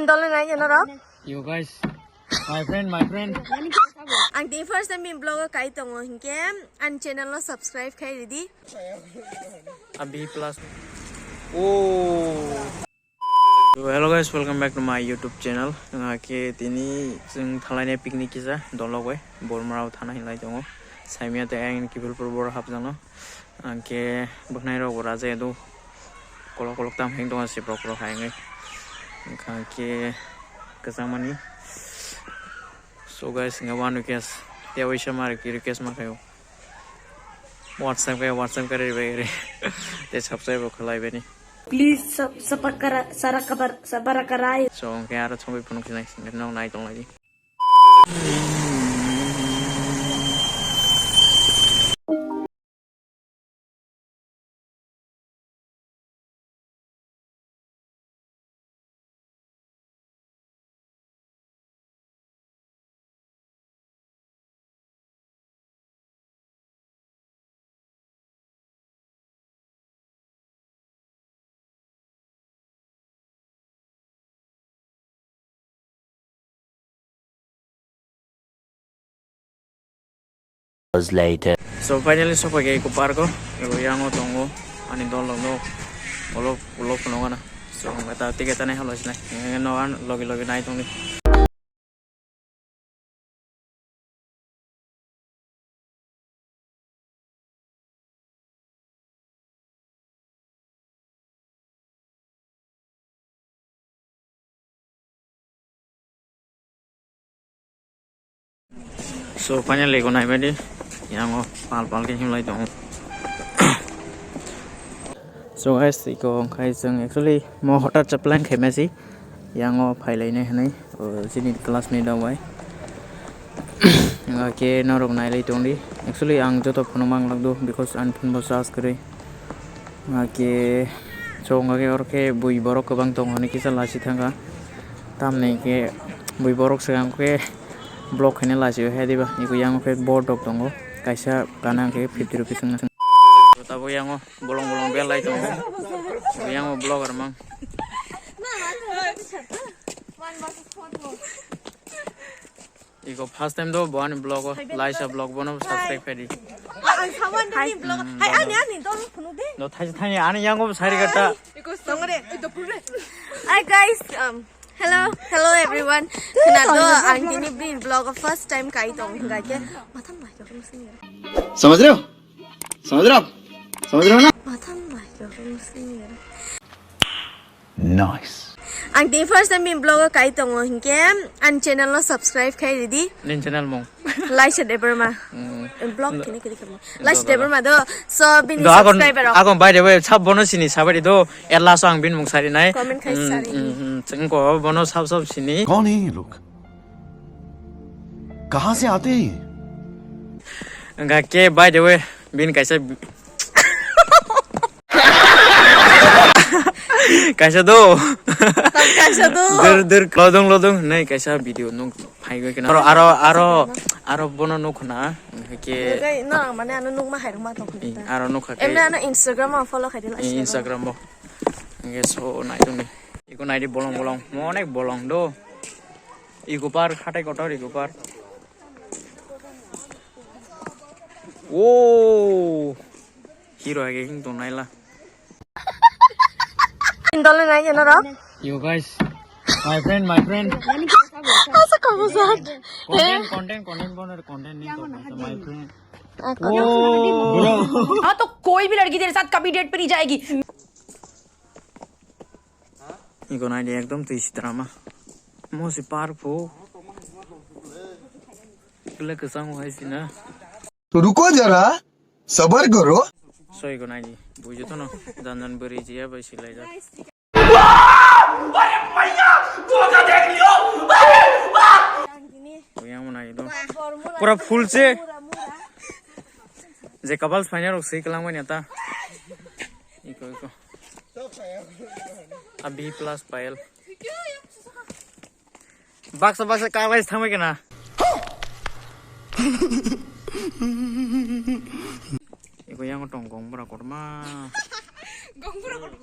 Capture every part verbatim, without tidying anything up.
Dole nai jeno ro. Yo guys, my friend, my friend. Ang tini first time bini vlog o kai tongo hinkhe ani channel no subscribe khai ridi. Abi plus. Oh. So, hello guys, welcome back to my YouTube channel. Nga khe tini chwng thalaini picnic kisa dolok bai Bormrao thana hinlai tongo. Saimia tei ayang ni kiphilpur boro hapjano. Ang khe bwkhnai rok bo raja edo kolok kolok tam heng tongo siprok rok hai wngwi. Wngkha khe kwchangmani. So guys, nga one request. Tei waisa ma request ma khayo. WhatsApp khe WhatsApp khe ri bai ri. Tei subscribe bo khlai bani. Please sub-, sabakara-, sarakaba-, sabarakai. So, hwnkhe aro chongwi phunuk sinai, hwnkhe nok nai tong lai di. Hours later. So finally sokphaikha eco park o, eko yango tongo ani dol rok no, ulo ulo phunukgana. So wngkha ta ticket tanai halosnai, no an logi logi nai tongdi. So finally eko naimani yango pal pal khe himlai tongo. So guys, eko wngkhai chwng actually mo hotar chaplang khaimasi. Yango phailainai hinwi, o, chini classmate rok bai. Wngkha khe norok nailai tongdi. Actually, ang joto phone-o manglak do, because ani phone bo charge kwrwi. Wngkha khe, so, wngkha khe oro khe bui borok kwbang tongo hinwi kisa lasi thangkha. Tamni khe bui borok swkang khe vlog khaina lasi o hai diba. Eko yango khe board rok tongo. Kaisa kana khe fifty rupees wngna. Tabuk yango bolong bolong belai tongo. Eko yango vlogger mang. Iko first time do bo ani vlog o, Laisa vlog bono subscribe khaidi. Ang sawan ni vlog. Hai, ani, ani, dol phunuk de. No, thai, thai, ani yango sari kata. Tongre. Hi guys, um, hello, hello everyone. Khna do ang tini bini vlog o first time kai tong hinga khe. Mathan bai jok musni. समझ रहे हो? समझ रहे हो आप? समझ रहे हो ना? Mathan bai jok musni. Nice. Ang tini first time bini vlog o kai tongo hinkhe ani channel no subscribe khai ridi. Nini channel mung? Laisa Debbarma. Mm. Vlog kini kini kini. Laisa Debbarma do. So bini subscriber rok. Akon by the way sab bono sini sabari do. At last ang bini mung sari nai. Comment khai sari. Mm, mm, mm. Chengko bono sab sab sini. कौन है ये लोग? कहाँ से आते हैं ये? Wngkha khe by the way bini kaisa kaisa do. Tam kaisa do. Dur dur lodong lodong hinwi kaisa video nuk phaiwi khe aro aro aro aro bono nuk khna. Wngkha khe no mane ano nuk ma hai rok ma tong khna. Aro nuk kha khe. Emne ano Instagram o follow khai di. Instagram o. Wngkhe so nai tong ni. Iko nai di bolong bolong. Mo onek bolong do. Iko par khatai kotor iko par. Oh. Hero hai khe hing tong naila. Dole nai jeno ro. Yo guys, my friend, my friend. Asa kamu sat. Content, content, content boner content ni to my friend. Oh, bro. हाँ, तो कोई भी लड़की तेरे साथ कभी डेट पे नहीं जाएगी। Iko nai di ekdom twi sitrama. Mo si par phu. Kle kwchang hai sina. तो रुको जरा, सबर करो। Soi iko nai di. Bujo to no. Jan jan bwrwi jiya bai silai jak. Yang mo nai do. Pura full se. Je kabal swaina rok sei kwlang bai na ta. Iko iko. A B plus pile. Baksa baksa kalai thangbai kana. Iko yang tong gong bura korma. Gong bura korma.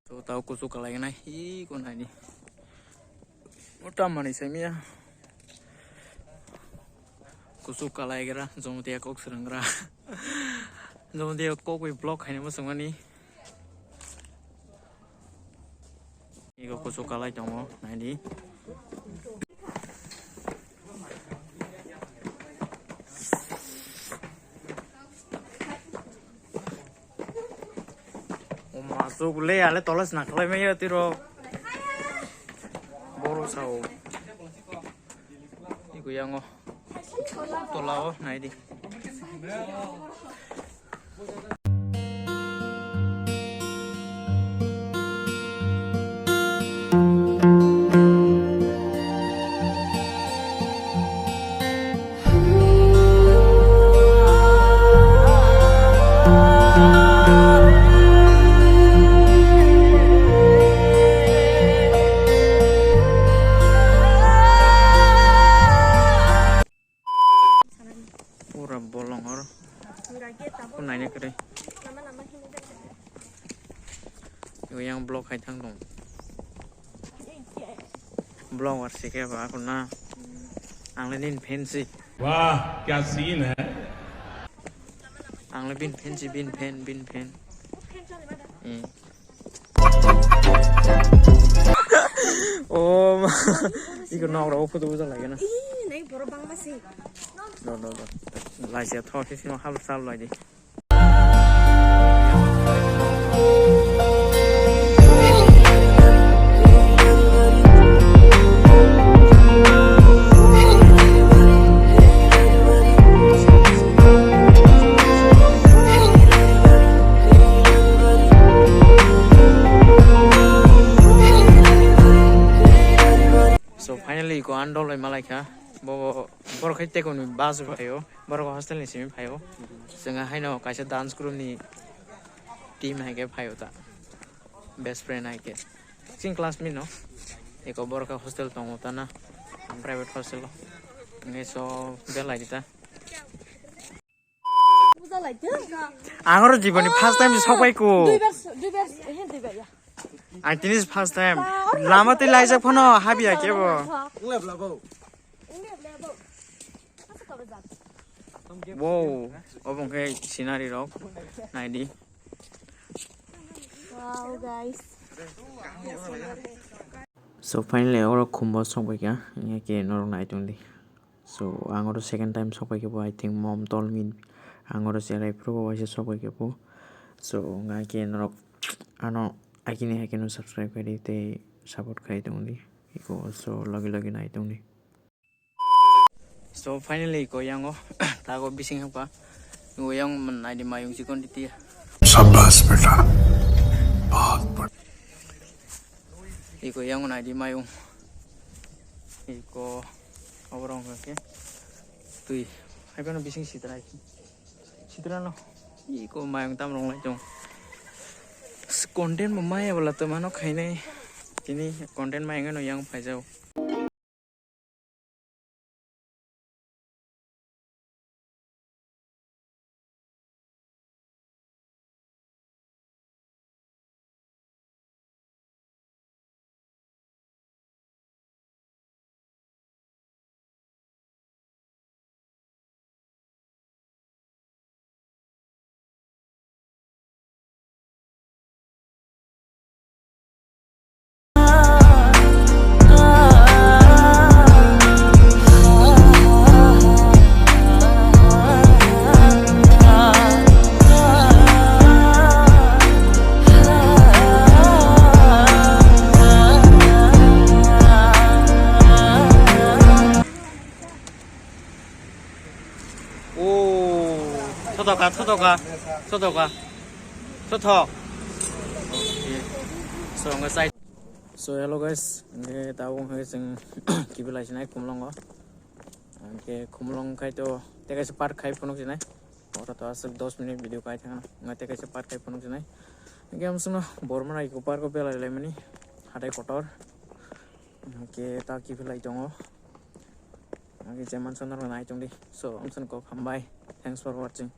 To tao kuchuk kalai nai, hi ko nai ni. Uta mani semiya. Kuchuk kalai gra, Jamatia kok srang gra. Jamatia kok bai vlog khaina muchung mani. Ego kuchuk kalai tongo, nai di. O ma, chuk le, ale tola sna khlai maya tiro. Boro sao. Iku yango. Tola o, nai di. Pura bolong oro. Ko naina kwrwi. Yang vlog khai thang dong. Vlogger se khe ba ako na. Ang le nini fan si. Wah, kya scene hai. Ang le bin fan si, bin fan, bin fan. Eh. Oh, ma. Iko nok rok photo bujak lai gana. Ih, nai borok bangma si. Do, do, do. Lai sia thok sisino hal sal lai di. So finally ko andol lai malai kha. Bo, bo, borok khai tei kunu bus phaio. Borok hostel ni simi phaio. Chwng haino kaisa dance group ni team hai khe phaio ta. Best friend hai khe. Chini classmate no. Eko borok hostel tongo ta na. Private hostel o. Nge so belai di ta. Ang oro jiboni first time sok bai ko. Duibar, duibar, eh, duibar ya. Ang tini first time. Lama tei laijak phano habya kebo. Wow, obo khe scenery rok naidi. Wow, guys. So finally oro khumbo sok bai kha, wngya khe norok nai tong di. So ang oro second time sok pai khe bo, I think mom told me, ang oro cherai phuru bo waisa sok pai khe bo. So wngkha khe norok ano akini hai khe no subscribe khai di tei support khai tong di. Iko so logi logi nai tong di. So finally ko yango tago bising hapa. Ngo yang men nai di mayung chikon di tia. Shabash beta. Bahut badhiya. Iko yang nai di mayung. Iko oborong ke. Tui. Hai kono bising sitra. Sitra no. Iko mayung tam rong lai tong. Content mo maya bala to mano khainai. Tini content maya ngano yang phaijao. Oh, thotoka, thotoka, thotoka, thotok. Okay. So, ang sai. So, hello guys, ang tabuk ang chwng kibi lai sinai Khumulwngo. Ang khe Khumulwng khai to tekaisa park khai phunuk sinai. Oro to aswk dos minute video kai thangna. Ngai tei kaisa park kai phunuk sinai. Hingke amswkno Bormana Eco Park o belai laimani. Hatai kotor. Hingke ta kiphilai tongo. Hingke je mansa norok nai tongdi. So, amswkno kok hambai. Thanks for watching.